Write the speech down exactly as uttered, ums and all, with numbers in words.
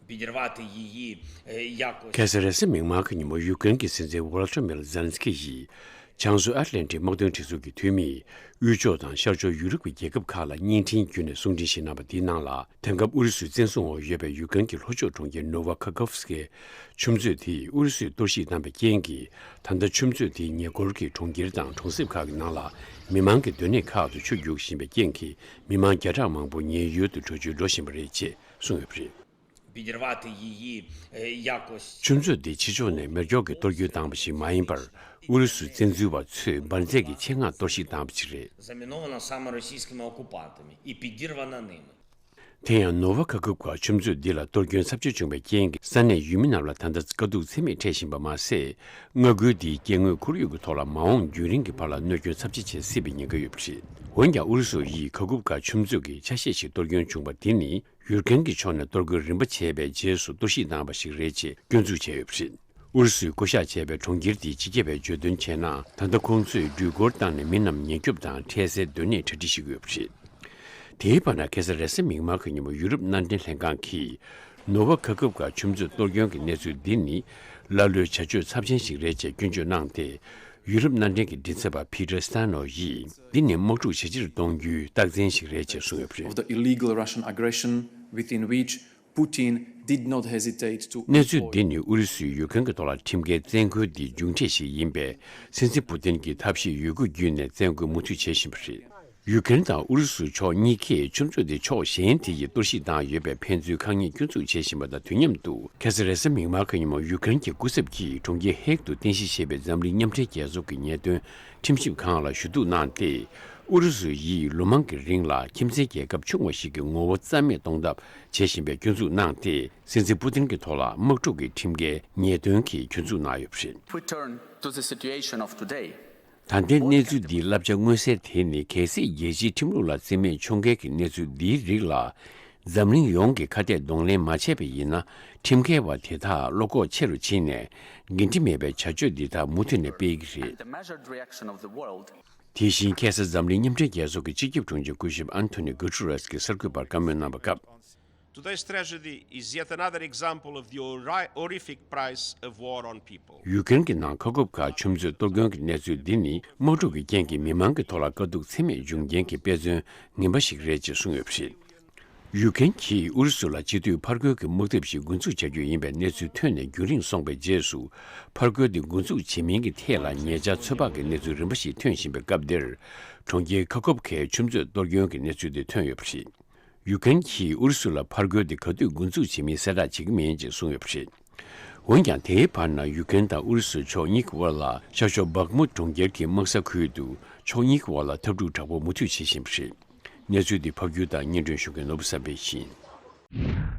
Підірвати її, е, якось. ཁ་སང་རེས་གཟའ་མིག་དམར་གྱི་ཉིན་མོ་ཡུ་ཀེ་རེན་གྱི་སྲིད་འཛིན་ཝོ་ལ་ཏི་མིར་ཛེ་ལན་སི་ཀི་ཡིས་བྱང་མཚོ་ཨེཊ་ལན་ཊིག་དམག་དོན་སྒྲིག་འཛུགས་ཀྱི་འཐུས་མིས་དབུས་ཕྱོགས་དང་ཤར་ཕྱོགས་ཡུ་རོབ་ཀྱི་རྒྱལ་ཁབ་ཁག་ལ་བརྙན་འཕྲིན་བརྒྱུད་ནས་གསུང་འཕྲིན་ཞིག་གནང་བ་དེའི་ནང་ལ། དེང་སྐབས་ཨུ་རུ་སུའི་བཙན་བཟུང་འོག་ཡོད་པའི་ཡུ་ཀེ་རེན་གྱི་ལྷོ་ཕྱོགས་གྲོང་ཁྱེར་ནོ་ཝ་ཁ་ཁོབ་སི་ཀའི་ཆུ་མཛོད་དེ་ཨུ་རུ་སུས་གཏོར་བཤིག་བཏང་བའི་རྐྱེན་གྱིས། ད་ལྟ་ཆུ་མཛོད་དེའི་ཉེ་འཁོར་གྱི་གྲོང་ཁྱེར་དང་གྲོང་གསེབ་ཁག་གི་ནང་ལ་མི་མང་གི་སྡོད་གནས་ཁག་ཏུ་ཆུ་རྒྱུག་བཞིན་པའི་རྐྱེན་གྱིས། མི་མང་བརྒྱ་ཕྲག་མང་པོ་ཉེན་གཡོལ་དུ་འགྲོ་རྒྱུར་འགྲོ་བཞིན་པ་རེད་ཅེས་གསུངས་ཡོད་པ་རེད། Підірвати її, е, якось. ཆུ་མཛོད་འདི་ཕྱི་ཕྱོགས་ནས་མེ་སྒྱོགས་ཀྱིས་གཏོར་སྐྱོན་བཏང་བ་ཞིག་མ་ཡིན་པར། ཨུ་རུ་སུའི་བཙན་འཛུལ་བ་ཚོས་འབར་རྫས་ཀྱི་ཆེད་མངགས་གཏོར་བཤིག་བཏང་བ་ཞིག་རེད། Замінована саме російськими окупантами і підірвана ними. དེ་ཡང་ནོ་ཝ་ཁ་ཁོབ་ཀ་ཆུ་མཛོད་འདི་ལ་གཏོར་སྐྱོན་ཚབས་ཆེ་བྱུང་བའི་རྐྱེན་གྱིས། ས་གནས་ཡུལ་མི་རྣམས་ལ་ད་ལྟ་དཀའ་སྡུག་ཚད་མེད་འཕྲད་བཞིན་པ་མ་ཟད། མངའ་ཁུལ་འདིའི་སྐྱེ་དངོས་ཁོར་ཡུག་གི་ཐོག་ལ་མ་འོངས་རྒྱུན་རིང་གི་བར་ལ་གནོད་སྐྱོན་ཚབས་ཆེ་བྱེད་སྲིད་པའི་ཉེན་ཁ་ཡོད་པ་རེད། འོན་ཀྱང་ཨུ་རུ་སུ་ཡིས་ཁ་ཁོབ་ཀ་ཆུ་མཛོད་ཀྱི་ཆ་ཤས་ཤིག་གཏོར་སྐྱོན་བྱུང་བ་དེ་ནི། ཡུཀ་རེན་གྱི་ཕྱོགས་ནས་གཏོར་རྒོལ་རིམ་པ་བྱས་པའི་རྗེས་སུ་གཏོར་བཤིག་བཏང་བ་ཞིག་རེད་ཅེས་སྐྱོན་འཛུགས་བྱས་ཡོད་པ་རེད། ཨུ་རུ་སུས་བསྐོ་བཞག་བྱས་པའི་གྲོང་ཁྱེར་དེའི་སྤྱི་ཁྱབ་པས་བརྗོད་དོན་བྱས་ན། ད་ལྟ་ཁོང་ཚོས་འགྲུལ་འཁོར་བཏང་ནས་མི་རྣམས་ཉེན་སྐྱོབ་དང་འཕྲལ་སེལ་སྡོད་གནས་གྲ་སྒྲིག་བྱེད་ཀྱི་ཡོད་པ་རེད། དེའི་བར་ན་ཁ་སང་རེས་གཟའ་མིག་དམར་གྱི་ཉིན་མོ་ཡུ་རོབ་མནའ་འབྲེལ་ལྷན་ཁང་གིས། ནོ་ཝ་ཁ་ཁོབ་ཀ་ཆུ་མཛོད་གཏོར་སྐྱོན་གྱི་གནས་ཚུལ་འདི་ནི། ཀླ་ཀློའི་བྱ་སྤྱོད་ཚབས་ཆེན་ཞིག་རེད་ཅེས་སྐྱོན་བརྗོད་གནང་སྟེ། ཡུ་རོབ་མནའ་འབྲེལ་གྱི་མགྲིན་ཚབ་པ་ཕི་ཏྲ་སི་ཏན་ནོ་ཡིས། འདི་ནི་དམག་འཁྲུག་ཇེ་ཆེར་གཏོང་རྒྱུའི་རྟགས་མཚན་ཞིག་རེད་ཅེས་གསུངས་ཡོད་པ་རེད། Of the illegal Russian aggression, within which Putin did not hesitate to གནས་ཚུལ་employ འདི་ནི་ཨུ་རུ་སུས་ཡུཀ་རེན་གྱི་ཐོག་ལ་ཁྲིམས་འགལ་བཙན་རྒོལ་འདིའི་མཇུག་འབྲས་ཤིག་ཡིན་པས། སྲིད་འཛིན་པུ་ཏིན་གྱིས་ཐབས་ཤེས་ཡོད་དགུ་བརྒྱུད་ནས་བཙན་རྒོལ་མུ་མཐུད་བྱེད་བཞིན་པ་རེད། ཡུཀ་རེན་དང་ཨུ་རུ་སུ་ཕྱོགས་གཉིས་ཀས་ཆུ་མཛོད་དེ་ཕྱོགས་གཞན་དེ་ཡིས་གཏོར་བཤིག་བཏང་ཡོད་པའི་ཕན་ཚུན་དཀའ་ངལ་སྐྱོན་འཛུགས་བྱེད་བཞིན་པ་དང་དུས་མཉམ་དུ། ཁ་སང་རེས་གཟའ་མིག་དམར་གྱི་ཉིན་མོ་ཡུཀ་རེན་གྱི་སྐུ་ཚབ་ཀྱིས་གྲོང་ཁྱེར་ཧེག་ཏུ་རྟེན་གཞི་བྱས་པའི་འཛམ་གླིང་མཉམ་འབྲེལ་རྒྱལ་ཚོགས་ཀྱི་ཉེས་དོན་ཁྲིམས་ཞིབ་ཁང་ལ་ཞུ་གཏུག་གནང་སྟེ། ཨུ་རུ་སུ་ཡིས་ལོ་མང་གི་རིང་ལ་ཁྱིམ་མཚེས་རྒྱལ་ཁབ་ཆུང་བ་ཞིག་གི་ངོ་བོ་རྩ་མེད་གཏོང་ཐབས་བྱེད་བཞིན་པའི་སྐྱོན་འཛུགས་གནང་སྟེ། སྲིད་འཛིན་པུ་ཏིན་གྱི་ཐོག་ལ་དམག་འཁྲུག་གི་ཁྲིམས་འགལ་ཉེས་དོན་གྱི་སྐྱོན་འཛུགས་གནང་ཡོད་པ་རེད། If we turn to the situation of today, ད་ལྟའི་གནས་ཚུལ་འདིའི་བསླབ་བྱ་མངོན་གསལ་དེ་ནི། གལ་སྲིད་རྒྱལ་སྤྱིའི་ཁྲིམས་ལུགས་ལ་བརྩི་མེད་འཁྱོངས་མཁན་གྱི་གནས་ཚུལ་འདིའི་རིགས་ལ། འཛམ་གླིང་ཡོངས་ཀྱིས་ཁ་གཏད་གདོང་ལེན་མ་བྱས་པ་ཡིན་ན། ཁྲིམས་འགལ་བ་དེ་དག་བློ་ཁོག་ཆེ་རུ་ཕྱིན་ནས། འགན་འཁྲི་མེད་པའི་བྱ་སྤྱོད་འདི་དག་མུ་མཐུད་ནས་སྤེལ་གྱི་རེད། The measured reaction of the world དེ་བཞིན་ཁ་སང་འཛམ་གླིང་མཉམ་འབྲེལ་རྒྱལ་ཚོགས་ཀྱི་སྤྱི་ཁྱབ་དྲུང་ཆེ་སྐུ་ཞབས་ཨན་ཐོ་ནི་གུ་ཏུ་རེས་ཀྱིས་གསར་འགོད་པར་བཀའ་མོལ་གནང་བའི་སྐབས། Today's tragedy is yet another example of the horri- horrific price of war on people. ཡུཀ་རེན་གྱི་ནང་ཁ་ཁོབ་ཀ་ཆུ་མཛོད་གཏོར་སྐྱོན་གྱི་གནས་ཚུལ་འདི་ནི། དམག་འཁྲུག་གི་རྐྱེན་གྱིས་མི་མང་གི་ཐོག་ལ་དཀའ་སྡུག་ཚད་མེད་འབྱུང་རྐྱེན་གྱི་དཔེ་མཚོན་ངན་པ་ཞིག་རེད་ཅེས་གསུངས་ཡོད་པ་རེད། ཡུཀ་རེན་གྱིས་ཨུ་རུ་སུ་ལ་སྤྱི་འཐུས་ཕར་རྒོལ་གྱི་དམག་འཐབ་ཞིག་འགོ་འཛུགས་བྱ་རྒྱུ་ཡིན་པའི་གནས་ཚུལ་ཐོན་ནས་རྒྱུན་རིང་སོང་བའི་རྗེས་སུ། ཕར་རྒོལ་དེ་འགོ་འཛུགས་བྱེད་མིན་གྱི་ཐད་ལ་ཉེ་ཆར་ཚོད་དཔག་གི་གནས་ཚུལ་རིམ་པ་ཞིག་ཐོན་བཞིན་པའི་སྐབས་འདིར། གྲོང་ཁྱེར་ཁ་ཁོབ་ཀའི་ཆུ་མཛོད་གཏོར་སྐྱོན་གྱི་གནས་ཚུལ་དེ་ཐོན་ཡོད་པ་རེད། ཡུཀ་རེན་གྱིས་ཨུ་རུ་སུ་ལ་ཕར་རྒོལ་དེ་ག་དུས་འགོ་འཛུགས་བྱེད་མིན་གསལ་བསྒྲགས་བྱེད་ཀྱི་མིན་ཅེས་གསུངས་ཡོད་པ་རེད། འོན་ཀྱང་། དེའི་བར་ན་ཡུཀ་རེན་དང་ཨུ་རུ་སུ་ཕྱོགས་གཉིས་ཀྱི་དབར་ལ་ཤར་ཕྱོགས་སྦག་མུད་གྲོང་ཁྱེར་གྱི་དམག་ས་ཁུལ་དུ་ཕྱོགས་གཉིས་ཀྱི་དབར་ལ་འཐབ་འཁྲུག་དྲག་པོ་མུ་མཐུད་བྱེད་བཞིན་པ་རེད། གནས་ཚུལ་འདི་ཕབ་སྒྱུར་དང་སྙན་སྒྲོན་ཞུ་མཁན་ནོར་བུ་བསམ་འཕེལ་ཡིན།